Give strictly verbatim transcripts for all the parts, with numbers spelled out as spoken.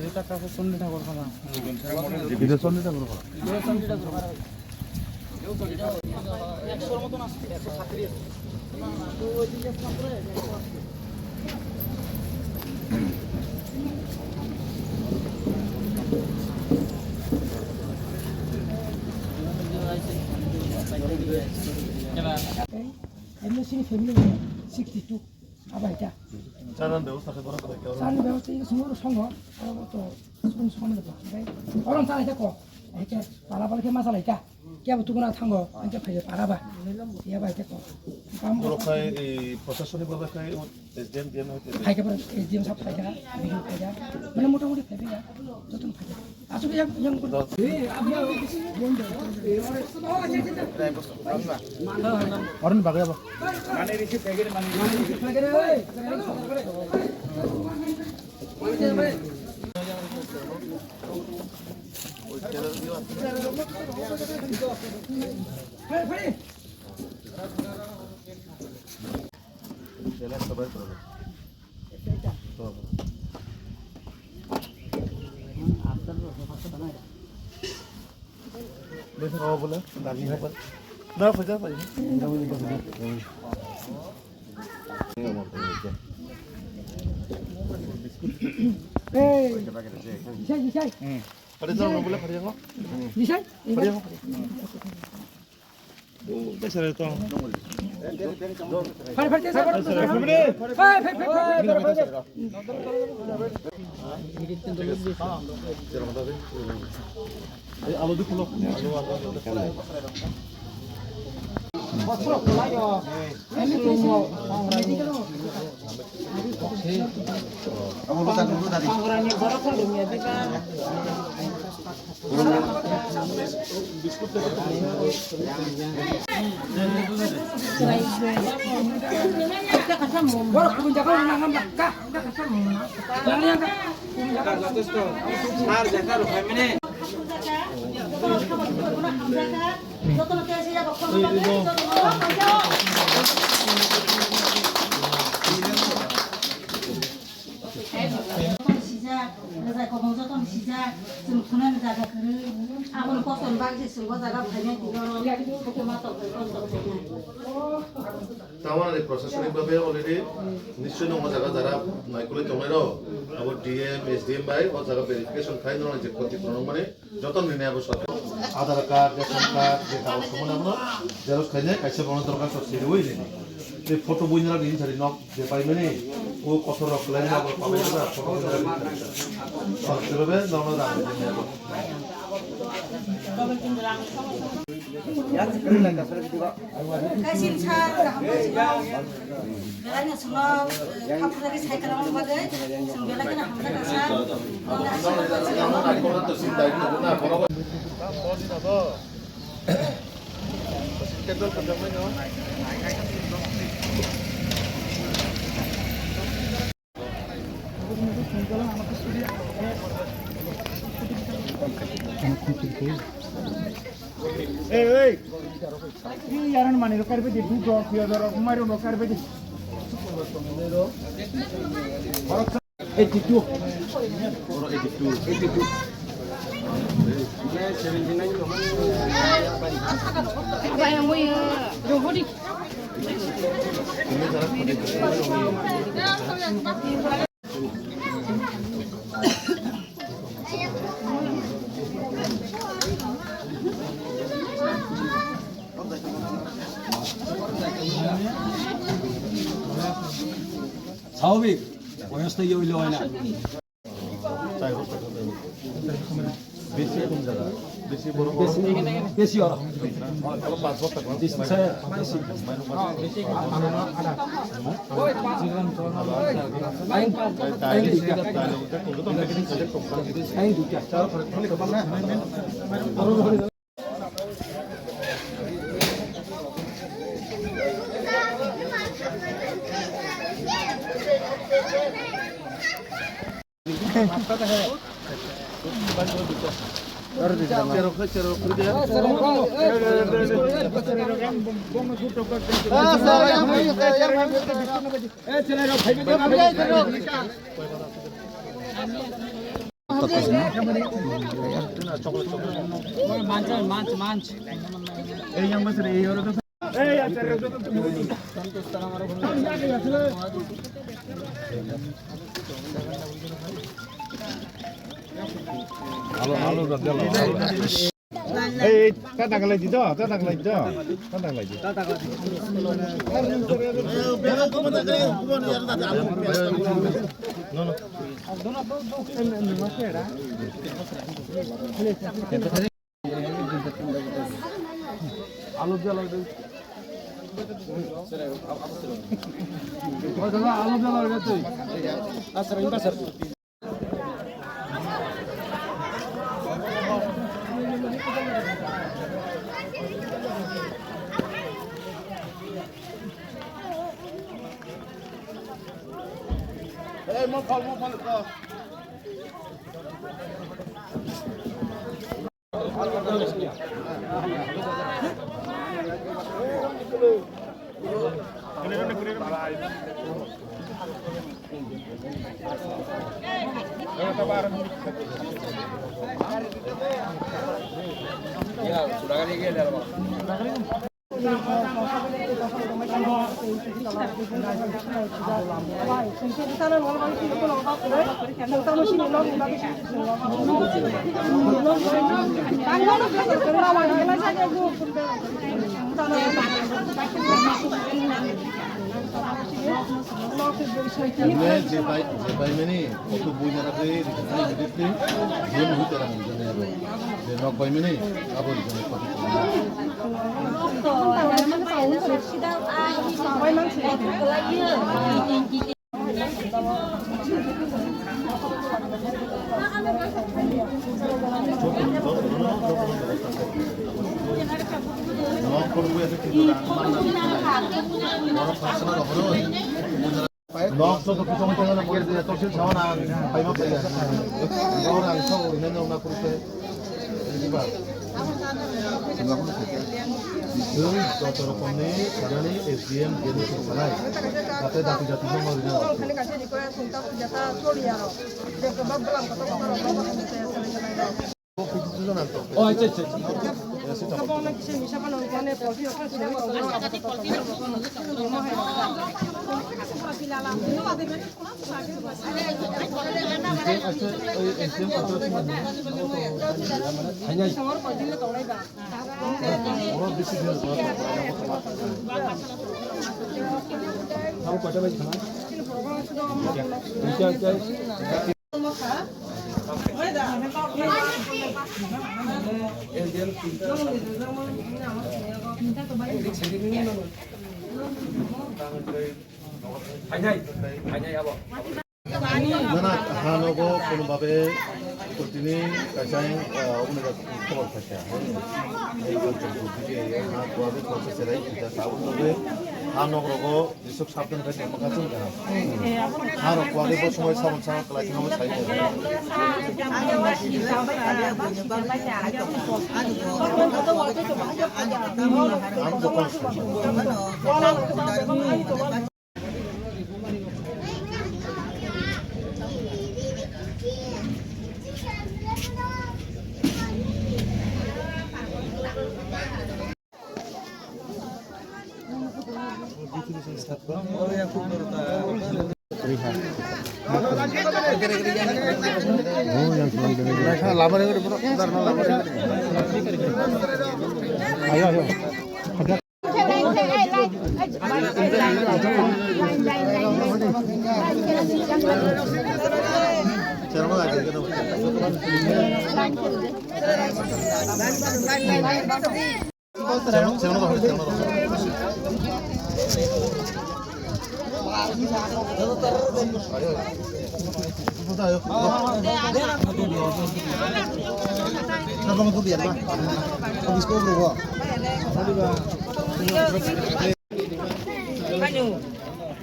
এটা কাছে চণ্ডী ঠাকুর খানা। এটা চণ্ডী ঠাকুর খানা। Sixty two. Abai ta. Chana bebosta khe borok bai khe oro. Chana bebosta ino sumoro songo, oro to sumoro songo de ba. Bai, oro chana ta ko. Eke pala pala khe ma chalai ta. Kebo tukuna thango, angke phai para ba. Ya bai ta ko. Borok khai, ei, prosasonik bhabe khai, o S D M, D M hai te. Khai khe borok S D M sab khai kha, B D O khai kha. Mane mota moti khai kha. Joto khai kha. Asuk yang, yang. Oren bagwi abo. Bisa kau boleh? Daging apa? Dah, pecah, pecah. Hey. Isai, isai. Hmm. Pada jam boleh pada jam. Isai. Pada jam. Fare, fare, fare, fare. Jotono sijak, rwjai kwbang jotono sijak, chwng thunani jaga kwrwi. Aboni koktoni bagwi se chwng o jaga phainai tini oro, koktoma tongthai kosto khainai. Tamani prosasonik bhabe already nischoi no o jaga jara naikolwi tongnai rok, abo D M, S D M bai o jaga verification khai no je khoti phano mani. Joto ni nabo sorkar. Aadhaar card, ration card, je kagoj tongmani abono xerox khainai, kaisa bono dorkhasto siriwi rini. Tei photo bui nang rini sari nok je paimani, o kotor rok kwlai nang abo pabai nang photo bui nang rini sari. Sorkar be nono rang rini abo. Kaisa sa kaham. Belai no chwngno, eh, kha phurjagwi sai kwlangma bagwi chwng belai kheno hamjakha sa. Bono aswk khe chwng Ei, ei. Ei, yaran mani ro karbe de, du do, pio do ro, mari ro karbe de. Eighty two. Oro eighty two. Eighty two. Seventy nine. Bayang boy, rohori. Swabhawik, boyos to yoi lo na. Besi kum jaga? Besi borok? Besi, besi oro. Olo panch bostak no? Besi, besi. Ain, ain duita. Ain duita. Alo, alo, alo. Ei, ei, ta taklai di to, ta taklai di to, ta taklai di. No, no. Alo, alo, alo. Emne je bai, je bai mani, oto bui jana ke, rikha immediately, je muhi terang jana ro, je nok bai mani, abo jana kopi. Nok joto kuchung tengana pore de, torsil sawan ang paima paiya. Sawan ang sok uri nene una kurite. Joto rokomni sanani S D M geni sanai. Jate dati dati jongma rina. Oh, acha, acha, acha. Nana hanogo kono babe kutini kaisa, eh, oboni da khobor khaisa. Ei culture buddhi ke ha kuabe process serai kita sabun lobe hanogrogo Jesuk sabdan khai tongma kha chwng kaham. Harok kuagwi bo somoi samung samung kwlai thangma sai. Ang bo kong. Ayo, ayo.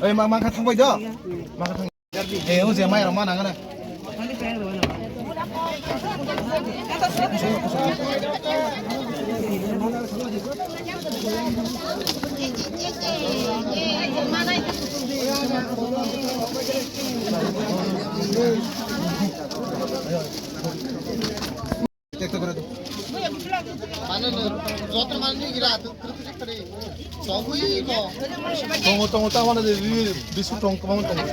Ei, ma, ma kha thangbai do. Ma kha thang. Eh, o je mai rok ma nang na. Tongo, tongo, ta wana de, bisu tong, kwbangma tongo.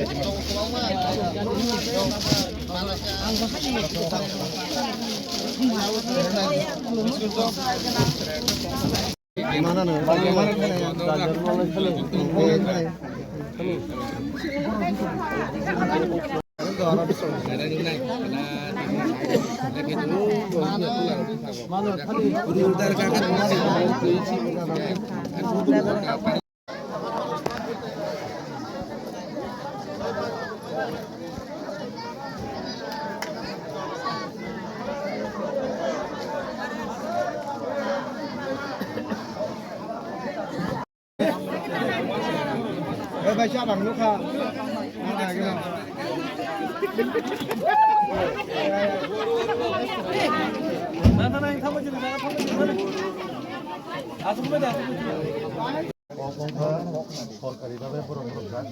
Sokari bhabe borok norok jak,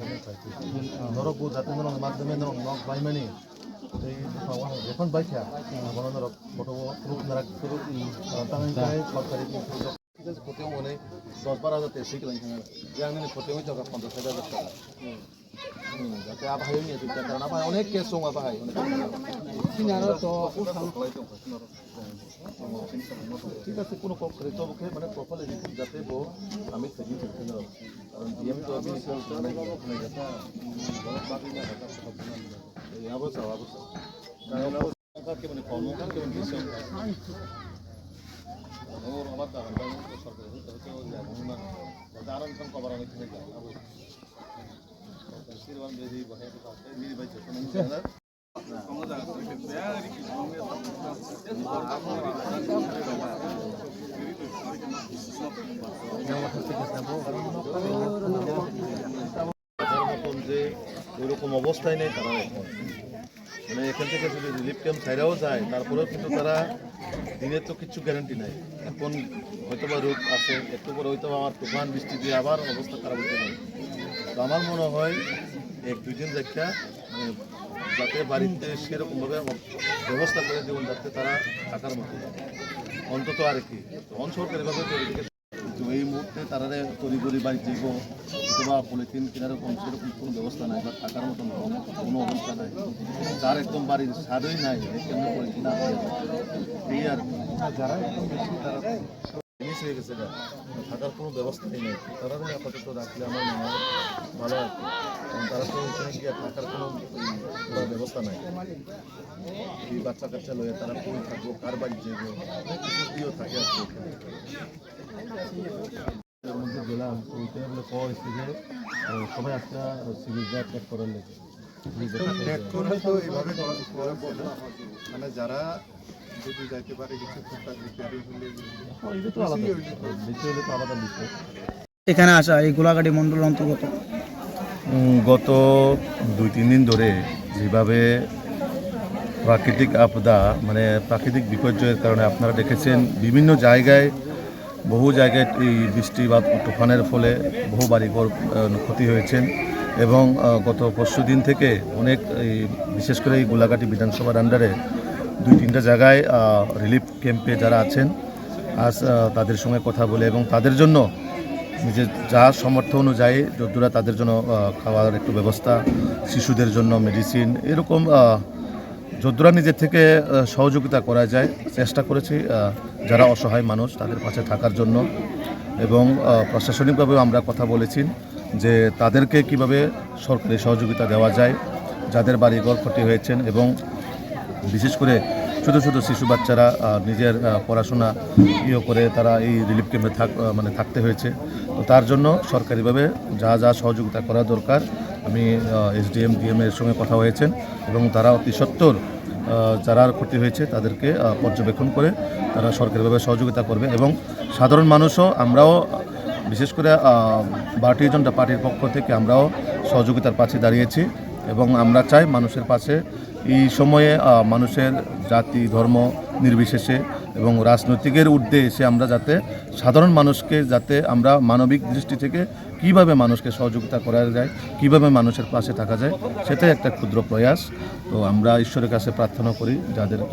norok bo jate norok maddhome norok nok baimani tei buphang uansuk jephang baikha, abono norok photo o proof narak, tangwi tangwi sokari. Thik ase, photo o hwnwi dos bar hajar tei swi kwlai thangna. Je ang nini photo o wngwi tongkha ponchash sait hajar taka. Hmm, jate abo hai wngya, jate abo hai onek case tongo, abo hai onek case. Sinaro to. Thik ase, kuno kok kwrwi, tobo khe mane properly report jate bo ami thaini thwngthwino. Karon D M to bini khe sanai, sanai jata. Borok bagwi na jata, borok bagwi na jata. Ei, abo sao, abo sao. Khe mane kono khe mane bisa. Oro abar dagan dagan to sorkar hoi to hoi to ya mungma. Daran kan kobar ani thai ja. Abo. Sirwan bedi bahai to miri bai to. তাদের মতন যে ওইরকম অবস্থায় নেই তারা এখন। মানে এখান থেকে যদি রিলিফ ক্যাম্প ছাইরাও যায়, তারপরেও কিন্তু তারা দিনের তো কিচ্ছু গ্যারান্টি নাই। এখন হয়তো বা রোগ আছে, একটু পরে হয়তো বা আবার তুফান বৃষ্টি দিয়ে আবার অবস্থা খারাপ হতে পারে। তো আমার মনে হয় এক দুই দিন রাখিয়া, মানে, যাতে বাড়িতে সেরকমভাবে ব্যবস্থা করে দেবেন যাতে তারা থাকার মতো, অন্তত আর কি। তখন সরকারিভাবে তো এদিকে তো এই মুহূর্তে তারারে তড়িঘড়ি বাড়ি যাইব, অথবা পলিথিন কিনারকম সেরকম কোনো ব্যবস্থা নাই বা থাকার মতন কোনো অবস্থা নাই। যার একদম বাড়ির ছাদই নাই, এর কেমনে পলিথিন আছে? এই আর কি। যারা একদম বেশি তারা জিনিস হয়ে গেছে এটা, থাকার কোনো ব্যবস্থাই নেই। তারা আপাতত রাখলে আমার মনে হয় ভালো হয়। কারণ তারা তো ওইখানে গিয়ে থাকার কোনো, উম, কোনো ব্যবস্থা নাই। এই বাচ্চা কাচ্চা লইয়া তারা কই থাকবো, কার বাড়ি যাইবো, অনেক কিছু প্রিয় থাকে আর কি ওখানে। এর মধ্যে গেলাম, তো ওইখানে বলে কওয়া হয়েছে যে, আহ, সবাই আজকে, আহ, সিভিল ড্রাইভ ত্যাগ করার লেগে। সিভিল ড্রাইভ ত্যাগ করার তো এইভাবে করা, করা বলে না। মানে যারা যদি যাইতে পারে কিছু টুকটাক রিপেয়ারিং হলে, এখন এটা তো আলাদা বিষয়। বেশি হলে তো আলাদা বিষয়। এখানে আসা এই গোলাঘাটি মণ্ডল অন্তর্গত। উম, গত দুই তিন দিন ধরে যেভাবে প্রাকৃতিক আপদা, মানে প্রাকৃতিক বিপর্যয়ের কারণে আপনারা দেখেছেন বিভিন্ন জায়গায়, বহু জায়গায় এই বৃষ্টি বা তুফানের ফলে বহু বাড়িঘর, আহ, ক্ষতি হয়েছেন এবং, আহ, গত পরশু দিন থেকে অনেক এই বিশেষ করে এই গোলাঘাটি বিধানসভার আন্ডারে দুই তিনটা জায়গায়, আহ, রিলিফ ক্যাম্পে যারা আছেন, আজ, আহ, তাদের সঙ্গে কথা বলে এবং তাদের জন্য নিজের যা সামর্থ্য অনুযায়ী যদ্দূরা তাদের জন্য, আহ, খাওয়ার একটু ব্যবস্থা, শিশুদের জন্য মেডিসিন, এরকম, আহ, যদ্দূরা নিজের থেকে, আহ, সহযোগিতা করা যায় চেষ্টা করেছি, আহ, যারা অসহায় মানুষ তাদের পাশে থাকার জন্য এবং, আহ, প্রশাসনিকভাবেও আমরা কথা বলেছি। যে তাদেরকে কিভাবে সরকারি সহযোগিতা দেওয়া যায়, যাদের বাড়িঘর ক্ষতি হয়েছেন এবং বিশেষ করে ছোটো ছোটো শিশু বাচ্চারা, আহ, নিজের, আহ, পড়াশোনা ইয়ে করে তারা এই রিলিফ ক্যাম্পে থাক-, আহ, মানে থাকতে হয়েছে। তো তার জন্য সরকারিভাবে যা যা সহযোগিতা করা দরকার আমি, আহ, এসডিএম, ডিএম এর সঙ্গে কথা হয়েছেন এবং তারা অতি সত্বর, আহ, যারা ক্ষতি হয়েছে তাদেরকে, আহ, পর্যবেক্ষণ করে তারা সরকারিভাবে সহযোগিতা করবে এবং সাধারণ মানুষও, আমরাও বিশেষ করে, আহ, ভারতীয় জনতা পার্টির পক্ষ থেকে আমরাও সহযোগিতার পাশে দাঁড়িয়েছি এবং আমরা চাই মানুষের পাশে এই সময়ে, আহ, মানুষের জাতি, ধর্ম, নির্বিশেষে এবং রাজনৈতিকের ঊর্ধ্বে এসে আমরা যাতে সাধারণ মানুষকে যাতে আমরা মানবিক দৃষ্টি থেকে কিভাবে মানুষকে সহযোগিতা করা যায়, কিভাবে মানুষের পাশে থাকা যায়, সেটাই একটা ক্ষুদ্র প্রয়াস। তো আমরা ঈশ্বরের কাছে প্রার্থনা করি যাদের, আহ,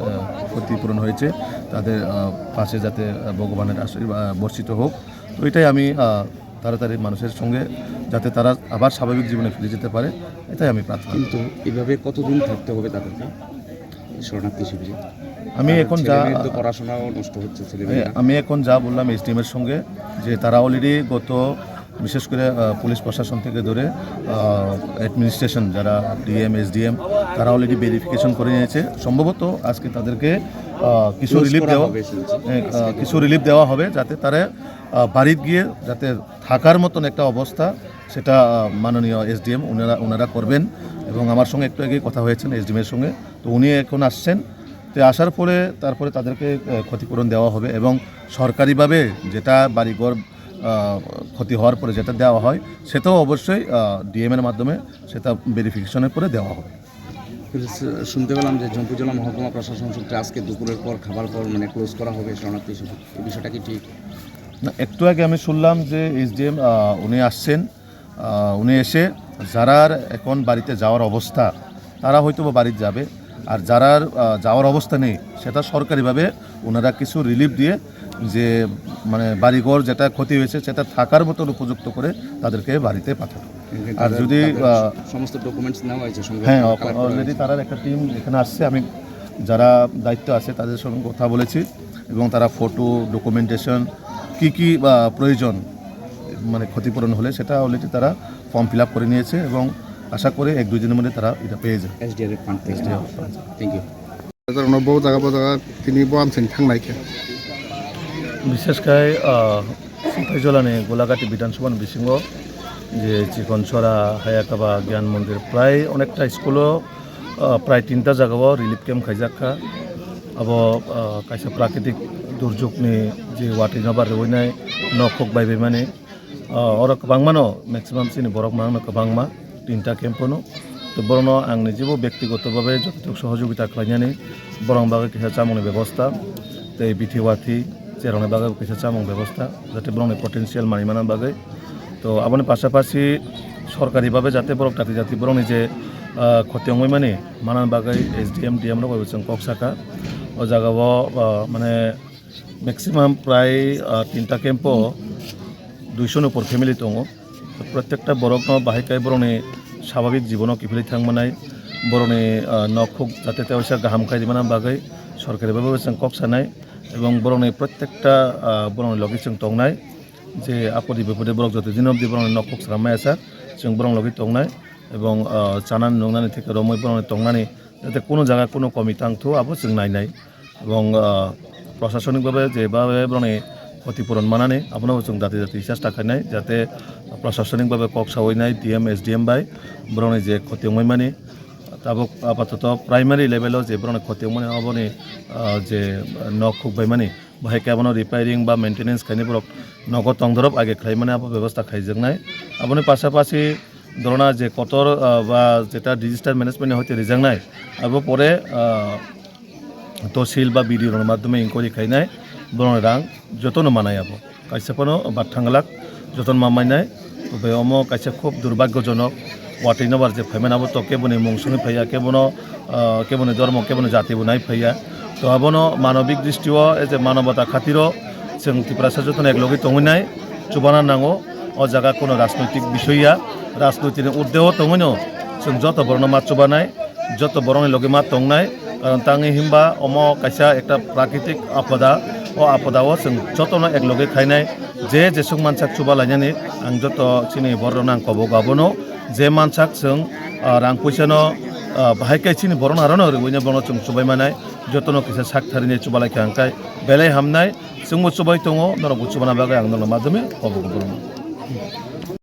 ক্ষতিপূরণ হয়েছে তাদের, আহ, পাশে যাতে, আহ, ভগবানের আশীর্বাদ বর্ষিত হোক। তো এটাই আমি, আহ, তাড়াতাড়ি মানুষের সঙ্গে যাতে তারা আবার স্বাভাবিক জীবনে ফিরে যেতে পারে, এটাই আমি প্রার্থনা করি। কিন্তু এভাবে কতদিন থাকতে হবে তাদেরকে শরণার্থী শিবিরে? আমি তাদের এখন যা ছেলেমেয়ের তো পড়াশোনাও নষ্ট হচ্ছে, ছেলেমেয়েরা। আমি এখন যা বললাম এসডিএম এর সঙ্গে, যে তারা অলরেডি গত, বিশেষ করে, আহ, পুলিশ প্রশাসন থেকে ধরে, আহ, অ্যাডমিনিস্ট্রেশন, যারা ডিএম, এসডিএম, তারা অলরেডি ভেরিফিকেশন করে নিয়েছে। সম্ভবত আজকে তাদেরকে, আহ, কিছু ক্লোজ রিলিফ করা দেওয়া, হবে শুনছি। হ্যাঁ, আহ, আজকে কিছু রিলিফ দেওয়া হবে, যাতে তারা, আহ, বাড়িতে গিয়ে যাতে থাকার মতন একটা অবস্থা, সেটা, আহ, মাননীয় এসডিএম ওনারা, ওনারা করবেন। এবং আমার সঙ্গে একটু আগে কথা হয়েছেন এসডিএম এর সঙ্গে, তো উনি এখন আসছেন। তো আসার পরে তারপরে তাদেরকে, আহ, ক্ষতিপূরণ দেওয়া হবে এবং সরকারিভাবে যেটা বাড়িঘর, আহ, ক্ষতি হওয়ার পরে যেটা দেওয়া হয়, সেটাও অবশ্যই, আহ, ডিএম এর মাধ্যমে সেটা ভেরিফিকেশনের পরে দেওয়া হবে। কিন্তু শু-, শুনতে পেলাম যে জম্পুইজলা মহকুমা প্রশাসন সূত্রে আজকে দুপুরের পর, খাবার পর মানে ক্লোজ করা হবে শরণার্থী শিবির। এই বিষয়টা কি ঠিক? না, একটু আগে আমি শুনলাম যে এসডিএম, আহ, উনি আসছেন, আহ, উনি এসে যারার এখন বাড়িতে যাওয়ার অবস্থা, তারা হয়তো বা বাড়িতে যাবে, আর যারার, আহ, যাওয়ার অবস্থা নেই, সেটা সরকারিভাবে ওনারা কিছু রিলিফ দিয়ে যে, মানে, বাড়িঘর যেটা ক্ষতি হয়েছে সেটা থাকার মতন উপযুক্ত করে তাদেরকে বাড়িতে পাঠাবে। কিন্তু আর তাদের, যদি, তাদের আহ, সমস্ত ডকুমেন্টস নেওয়া হয়েছে, সংগ্রহ হ্যাঁ, করা, কালেক্ট করা অলরেডি হয়েছে। তারার একটা টিম এখানে আসছে, আমি যারা দায়িত্ব আছে তাদের সঙ্গে কথা বলেছি এবং তারা ফটো, ডকুমেন্টেশন, কী কী, আহ, প্রয়োজন, মানে, ক্ষতিপূরণ হলে সেটা অলরেডি তারা ফর্ম ফিল আপ করে নিয়েছে এবং আশা করি এক দুই দিনের মধ্যে তারা এটা পেয়ে যায়। এসডিআরএফ ফান্ড থেকে। SDRF fund. Thank you. Sir, ono bo jaga, bo jaga tini bo amsini thangnai khe. বিশেষ করে, আহ, সুপাইজলানি গোলাঘাটি বিধানসভার বিসিঙ্গো যে চিকনছড়া, হায়াকাবা, জ্ঞান মন্দির, প্রায় অনেকটা স্কুলও, আহ, প্রায় তিনটা জায়গাও রিলিফ ক্যাম্প খাইজাক kha. Abo, ah, kaisa prakritik durjukni je watwi nobar rwinai nok khuk baibaimani, ah, oro kwbangmano maximum chini borok mangno kwbangma tinta camp-o no. To borokno ang nijibo bektigoto babe jototok sohojogita khlainani borokni bagwi kisa chamungni bebosta tei bithi wathi cherokni bagwi kisa chamung bebosta jate borokni potential manwi mana bagwi. To aboni pasapasi sorkari babe jate borok jati jati borokni je, ah, khoti wngwi mani, manani bagwi S D M, D M rok bai bo chwng kok saka. O jaga o, ah, mane maximum prai, ah, tinta camp o duiso ni upor family tongo. Prottekta borok no bahai khe borok ni sababik jibono kiphilwi thang manai, borok ni, ah, nok khuk jate teisa kaham khai rwmani bagwi sorkari bai bo chwng kok sanai, ebong borok ni prottekta, ah, borok ni logi chwng tongnai. Je apodi bipode borok joto din obdi borok ni nok khuk swnam maya sak, chwng borok logi tongnai ebong, ah, chanani nungnani theke romwi borok ni tongnani jate kuno jaga kuno komi tang thu abo chwng nainai. Ebong, ah, prosasonik babe je babe borok ni khoti puron manani abono chwng jati jati chesta khainai jate prosasonik babe kok sawi nai D M, S D M bai borok ni je khoti wngwi mani tabuk apatoto primary level o je borok ni khoti wngmani aboni, ah, je nok khuk bai mani. Bahai khe abono repairing ba maintenance khainai borok nogo tongdorop age khlai mani abo bebosta khaijaknai. Aboni pasapasi dorona je kotor, ah, ba jeta disaster management ni hoite rijaknai, abo pore, ah, tosil ba B D O rokni madhyome inquiry khainai, borokni rang jotono manai abo. Kaisa phano ba thanglak jotono ma mainai. Tei omo kaisa khub durbagyojonok watwi nobar je phaimani abo to keboni mung songwi phaiya, kebono, ah, keboni dhormo, keboni jati bo nai phaiya. To abono manobik dristi o, e je manobota khatiro chwng Tiprasa jotono ek logi tongwi nai, chubana nango. O jaga kuno rajnoitik bisoi ya, rajnoitik ni urde o tongwino chwng joto borokno ma chubanai, joto borokni logi ma tongnai. Karon tangwi himba omo kaisa ekta prakritik apoda, o apoda o chwng jotono ek logi khainai. Je jesuk mansak chuba lainani ang joto chini borokno ang kobogo abono. Je mansak chwng, ah, rang puisa no, ah, bahai khe chini borok no aro no rwui no bono chwng chubai manai, jotono kisa sak thari ni chuba lai kha hwnkhe belai hamnai, chwngbo chubai tongo, norok bo chubana bagwi ang norok madhyome kobo kobo rwno.